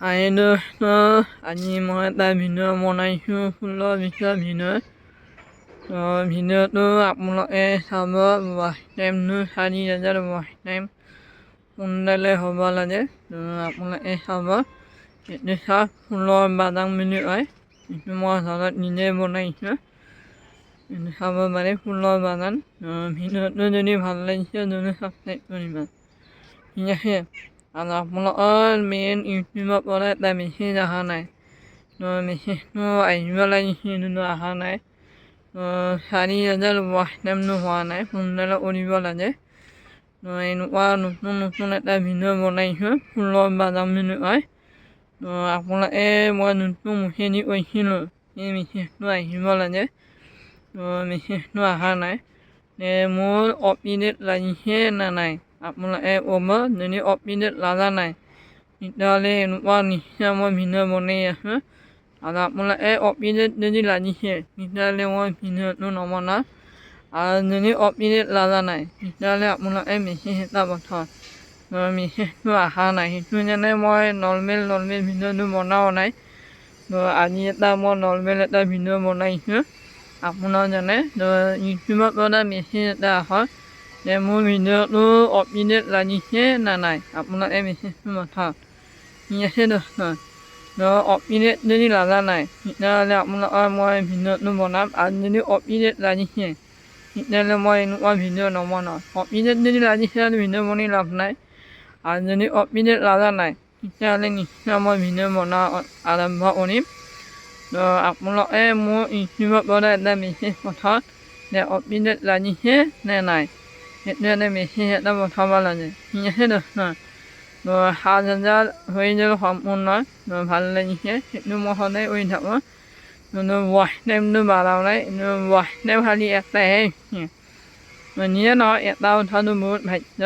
আহিলোঁ। আজি মই এটা ভিডিঅ' বনাইছোঁ, ফুলৰ বিষয়ে ভিডিঅ'। ভিডিঅ'টো আপোনালোকে চাব। ৱাচ টাইমটো 4000 ৱাচ টাইম সোনকালে হ'ব লাগে। আপোনালোকে চাব। এইটো চাওক, ফুলৰ বাগান বুলি কয় এইটো। মই ঘৰত নিজে বনাইছোঁ। এইটো চাব পাৰে, ফুলৰ বাগান। ভিডিঅ'টো যদি ভাল লাগিছে, যদি ছাবস্ক্ৰাইব কৰিব, ঠিক আছে? আৰু আপোনালোকৰ মেইন ইউটিউবৰ পৰা এটা মেছেজ অহা নাই। মেছেজটো আহিব লাগিছিল, কিন্তু অহা নাই। 4000 ৱাচ টাইমটো হোৱা নাই, সোনকালে কৰিব লাগে। এনেকুৱা নতুন নতুন এটা ভিডিঅ' বনাইছোঁ, ফুলৰ বাগান বুলি কয়। আপোনালোকে মই যোনটো মুখেদি কৈছিলোঁ, সেই মেছেজটো আহিব লাগে। মেছেজটো অহা নাই। মোৰ অপিনেট লাগিছে নে নাই, আপোনালোকে ক'ব। যদি অপিনেট লগা নাই, তেতিয়াহ'লে এনেকুৱা নিশ্চয় মই ভিডিঅ' বনাই আছোঁ। আৰু আপোনালোকে অপিনেট যদি লাগিছে, তেতিয়াহ'লে মই ভিডিঅ'টো নবনাওঁ। আৰু যদি অপিনেট লগা নাই, তেতিয়াহ'লে আপোনালোকে মেছেজ এটা পঠাওক। মেছেজটো অহা নাই, সেইটো কাৰণে মই নৰ্মেল নৰ্মেল ভিডিঅ'টো বনোৱা নাই। আজি এটা মই নৰ্মেল এটা ভিডিঅ' বনাইছোঁ আপোনাৰ জানে। ইউটিউবৰ পৰা মেছেজ এটা আহক যে মোৰ ভিডিঅ'টো অপিনেট লাগিছে নে নাই। আপোনালোকে মেছেজটো পঠাওক, ঠিক আছে দোস্ত? অপিনেট যদি লগা নাই, তেতিয়াহ'লে আপোনালোকৰ মই ভিডিঅ'টো বনাম। আৰু যদি অপিনেট লাগিছে, তেতিয়াহ'লে মই এনেকুৱা ভিডিঅ' নবনাওঁ। অপিনেট যদি লাগিছে আৰু ভিডিঅ' বনাই লাভ নাই। আৰু যদি অপিনেট লগা নাই, তেতিয়াহ'লে নিশ্চয় মই ভিডিঅ' বনোৱা আৰম্ভ কৰিম। আপোনালোকে মোৰ ইউটিউবৰ পৰা এটা মেছেজ পঠাওক যে অপিনেট লাগিছে নে নাই, সেইটো এটা মেছেজ এটা পঠাব লাগে, ঠিক আছে দোস্ত? 7000 হৈ গ'ল সম্পূৰ্ণ। ভাল লাগিছে। সেইটো মই সদায় কৰি থাকোঁ, কিন্তু ৱাচ টাইমটো বাঢ়া নাই। কিন্তু ৱাচ টাইম খালি এটাহে হৈছে। যিয়ে নহয়, এটা উঠাটো বহুত ভাগ্য।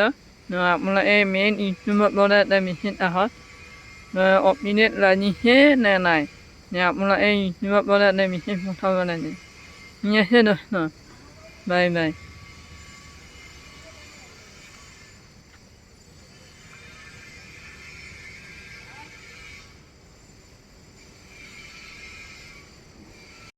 আপোনালোকে মেইন ইউটিউবৰ পৰা এটা মেছেজ আহক, অপিনেট লাগিছে নে নাই, আপোনালোকে ইউটিউবৰ পৰা এটা মেছেজ পঠাব লাগে, ঠিক আছে দোস্ত? Bye bye.